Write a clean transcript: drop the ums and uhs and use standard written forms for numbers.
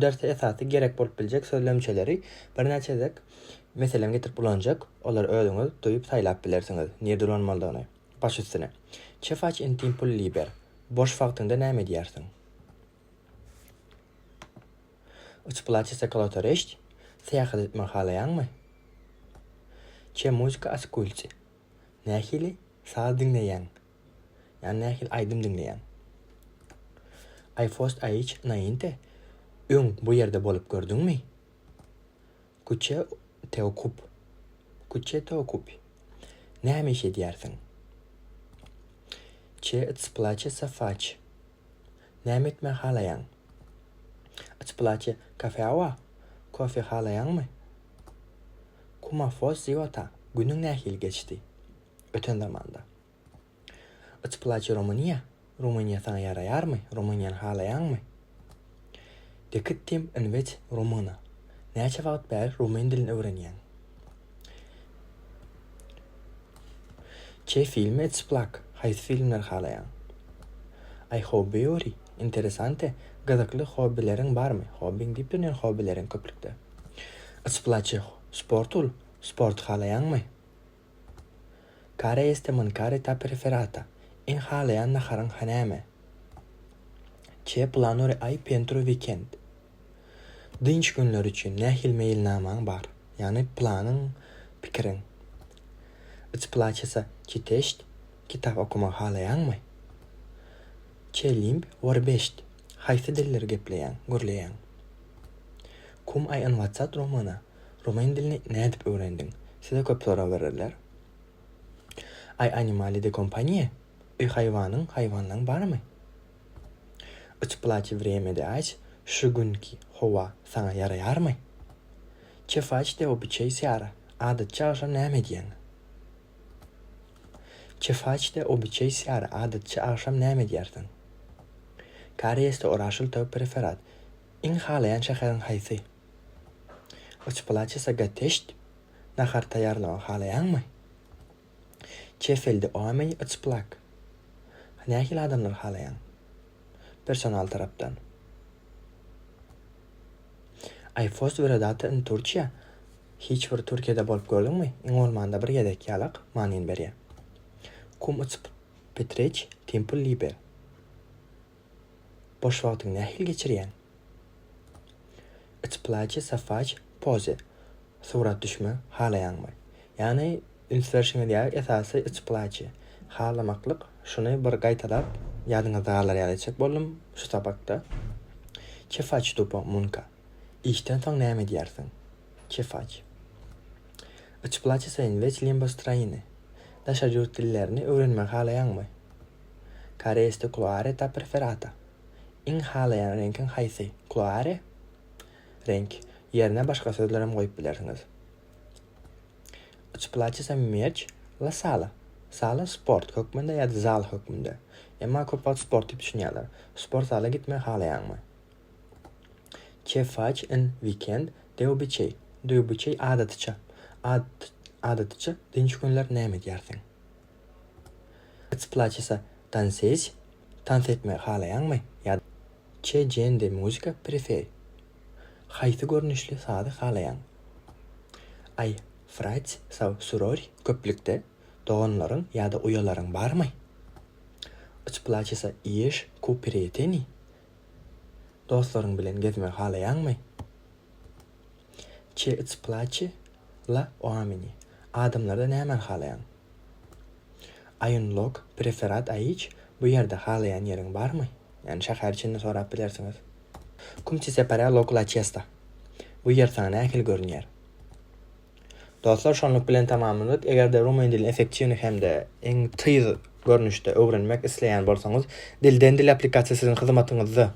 Dersde esasy gerek bolup biljek sözlemçeleri birnäçe gezek meselem getirip ulanjak, olary özüňiz duýup saýlap bilersiňiz, nirde ulanmalydygyny. Baş üstüne. Ce faci în timpul liber? Boş wagtyňda näme edýärsiň? Îți place să călătorești? Syýahat etmegi halaýaňmy? Ce muzică asculți? Nähili saz diňleýäň? Ýagny nähili aýdym diňleýäň? Ai fost aici înainte? Öň bu ýerde bolup gördüňmi? Cu ce te ocupi? Cu ce te ocupi? Näme iş edýärsiň? Ce îți place să faci? Näme etmegi halaýaň? Îți place cafeaua? Kofe halaýaňmy? Cum a fost ziua ta? Günüň nähili geçdi? Öten zamanda. Îți place România? Rumyniýa saňa ýaraýarmy? Rumyniýany halaýaňmy? De cât timp înveți română? Näçe wagt bäri rumyn dilini öwrenýäň? Ce filme îți plac? Haýsy filmleri halaýaň? Ai hobbiuri interesante? Gyzykly hobbileriň barmy? Hobbiň diýip durýan hobbileriň köplükde. Îți place sportul? Sporty halaýaňmy? Care este mâncare ta preferată? Iň halaýan naharyň näme? Ce planuri ai pentru weekend? Dynç günleri üçin nähili meýilnamaň bar? Ýagny planyň, pikiriň. Îți place să citești? Kitap okamagy halaýaňmy? Ce limbi vorbești? Haýsy dilleri gepleýäň, gürleýäň? Cum ai învățat română? Rumyn dilini nädip öwrendiň? Size köp sorag bererler. Ai animale de companie? Öý haýwanyň, haýwanlaň barmy? Îți place vremea de azi? Şu günki howa saňa ýaraýarmy? Ce faci de obicei seara? Adatça agşam näme edýäň? Ce faci de obicei seara? Adatça agşam näme edýärsiň? Care este orașul tău preferat? Iň halaýan şäheriň haýsy? Îți place să gătești? Nahar taýýarlamagy halaýaňmy? Ce fel de oameni îți plac? Nähili adamlary halaýaň? Personal tarapdan. Ai fost vreodată în Turcia? Hiç bir Türkiýede bolup gördüňmi? Iň bolmanda bir gezek ýalak manyny berýär. Cum îți petreci timpul liber? Boş wagtyňy nähili geçirýäň? Îți place să faci poze? Surat düşme halaýaňmy? Ýagny üns berşiňiz ýaly esasy îți place, halamaklyk şuny bir gaýtalap ýadyňyzda galar ýaly etjek boldum şu sapakda. Ce faci după muncă? Işden soň näme edýärsiň? Ce faci? Îți place să înveți limba străine? Daşary ýurt dillerini öwrenmegi halaýaňmy? Care este culoarea ta preferată? Iň halaýan reňkiň haýsy? Culoare? Reňk. Ýerine başga sözlerem goýup bilersiňiz. Îți place să mergi la sală? Sala sport hökmünde ýa-da zal hökmünde. Emma köp wagt sport diýip düşünýärler. Sport zala gitmegi halaýaňmy? Ce faci în weekend de obicei? De obicei adatyça. Adatyça dynç günler näme edýärsiň? Îți place să dansezi? Tans etmegi halaýaňmy? Ýa-da Ce gen de muzică preferi? Haýsy görnüşli sazy halaýaň? Ai frați sau surori, köplükde, doganlaryň ýa-da uýalaryň barmy? Îți place să ieși cu prietenii? Dostlaryň bilen gezmegi halaýaňmy? Ce îți place la oameni? Adamlarda nämäni halaýaň? Ai un loc preferat aici? Bu ýerde halaýan ýeriň barmy? Ýagny şäher içinde sorap bilersiňiz. Cum ți se pare locul acesta? Bu ýer saňa nähili görünýär? Dostlar şonluk bilen tamamladyk. Eger-de rumyn dilini efektiwnyý hem-de iň tyz görnüşde öwrenmek isleýän bolsaňyz, Dilden Dil applikasiýasy siziň hyzmatyňyzda.